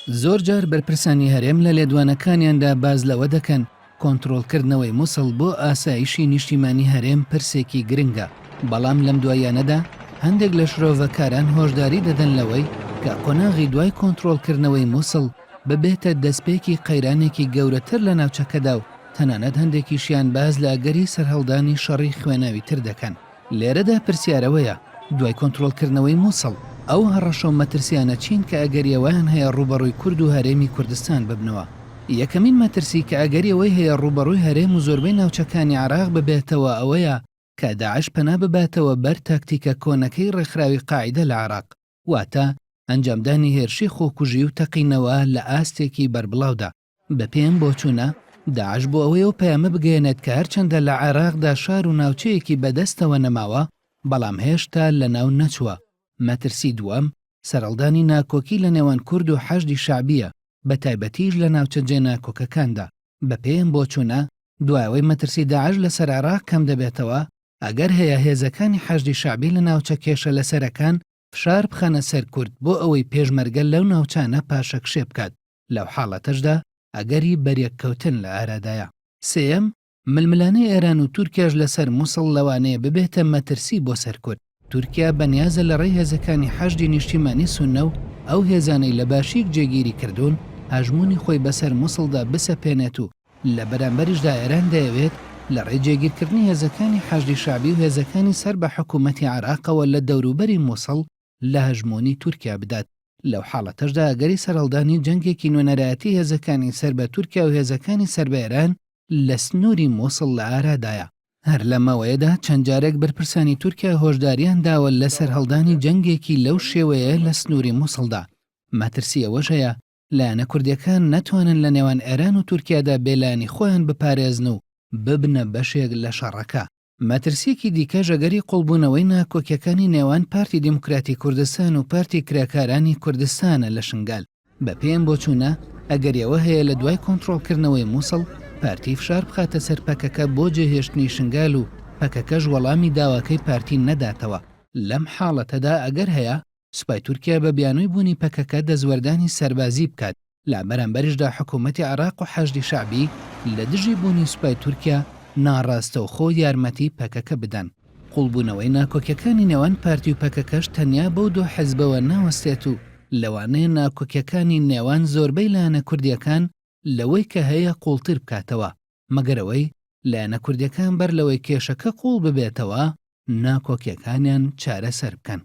زۆرجار بەرپرسانی هەرێم لە لێدوانەکانیاندا باس لەوە دەکەن کۆنترۆڵکردنەوەی موسڵ بۆ ئاسایشی نیشتیمانی هەرێم پرسێکی گرنگە، بەڵام لەم دواییانەدا هەندێک لە شرۆڤەکاران هۆشداری دەدەن لەوەی کە قۆناغی دوای کۆنترۆڵکردنەوەی موسڵ ببێتە دەستپێکی قەیرانێکی گەورەتر لە ناوچەکەدا و تەنانەت هەندێکیشیان باس لە ئەگەری سەرهەڵدانی شەڕی خوێناویتر دەکەن. لێرەدا پرسیار ئەوەیە، دوای کۆنترۆڵکردنەوەی موسڵ، ئەو هەڕەشە و مەترسییانە چین کە ئەگەری ئەوەیان هەیە ڕووبەڕووی کورد و هەرێمی کوردستان ببنەوە؟ یەکەمین مەترسی کە ئەگەری ئەوەی هەیە ڕووبەڕووی هەرێم و زۆربەی ناوچەکانی عێراق ببێتەوە ئەوەیە کە داعش پەنا بباتەوە بەر تاکتیکە کۆنەکەی ڕێکخراوی قاعیدە لە عێراق، واتە ئەنجامدانی هێرشی خۆکوژی و تەقینەوە لە ئاستێکی بەربڵاودا. بەپێی ئەم بۆچوونە، داعش بۆ ئەوەی ئەو پەیامە بگەیەنێت کە هەرچەندە لە عێراقدا شار و ناوچەیەکی بەدەستەوە نەماوە، بەڵام هێشتا لەناو نەچووە. مەترسی دووەم، سەرهەڵدانی ناکۆکی لە نێوان کورد و حەشدی شەعبییە، بەتایبەتیش لە ناوچە جێناکۆکەکاندا. بەپێی ئەم بۆچوونە، دوای ئەوەی مەترسی داعش لەسەر عێراق کەم دەبێتەوە، ئەگەر هەیە هێزەکانی حەشدی شەعبی لە ناوچە کێشە لەسەرەکان فشار بخەنە سەر کورد بۆ ئەوەی پێشمەرگە لەو ناوچانە پاشەکشێ بکات، لەو حاڵەتەشدا ئەگەری بەریەککەوتن لە ئارادایە. سێیەم، ململانێی ئێران و تورکیاش لەسەر موسڵ لەوانەیە ببێتە مەترسی بۆ سەر کورد. تورکیا بەنیازە لە ڕێی هێزەکانی حەشدی نیشتیمانی سوننە و ئەو هێزانەی لە باشیک جێگیری کردوون هەژموونی خۆی بەسەر موسڵدا بسەپێنێت و لە بەرامبەریشدا ئێران دەیەوێت لە ڕێی جێگیرکردنی هێزەکانی حەشدی شەعبی و هێزەکانی سەر بە حکوومەتی عێراقەوە لە دەوروبەری موسڵ لە هەژموونی تورکیا بدات. لەو حاڵەتەشدا ئەگەری سەرهەڵدانی جەنگێکی نوێنەرایەتی هێزەکانی سەر بە تورکیا و هێزەکانی سەر بە ئێران لە سنووری موسڵ لە ئارادایە. هەر لەم ماوەیەدا چەند جارێک بەرپرسانی تورکیا هۆشداریان داوە لە سەرهەڵدانی جەنگێکی لەو شێوەیە لە سنووری موسڵدا. مەترسی ئەوەش هەیە لایەنە کوردیەکان نەتوانن لە نێوان ئێران و تورکیادا بێلایەنی خۆیان بپارێزن و ببنە بەشێک لە شەڕەکە. مەترسییەکی دیکەش ئەگەری قوڵبوونەوەی ناکۆکیەکانی نێوان پارتی دیموکراتی کوردستان و پارتی کرێکارانی کوردستانە لە شنگال. بەپێی ئەم بۆچوونە، ئەگەری ئەوە هەیە لە دوای کۆنترۆڵکردنەوەی موسڵ، پارتی فشار بخاتە سەر پەکەکە بۆ جێهێشتنی شنگال و پەکەکەش وەڵامی داواکەی پارتی نەداتەوە. لەم حاڵەتەدا ئەگەر هەیە سوپای تورکیا بە بیانووی بوونی پەکەکە دەستوەردانی سەربازی بکات، لە بەرامبەریشدا حکوومەتی عێراق و حەشدی شەعبی لە دژی بوونی سوپای تورکیا ناڕاستەوخۆ یارمەتی پەکەکە بدەن. قووڵبوونەوەی ناکۆکیەکانی نێوان پارتی و پەکەکەش تەنیا بەو دوو حزبەوە ناوەستێت و لەوانەیە ناکۆکیەکانی نێوان زۆربەی لایەنە کوردیەکان لەوەی کە هەیە قووڵتر بکاتەوە، مەگەر ئەوەی لایەنە کوردیەکان بەر لەوەی کێشەکە قووڵ ببێتەوە ناکۆکیەکانیان چارەسەر بکەن.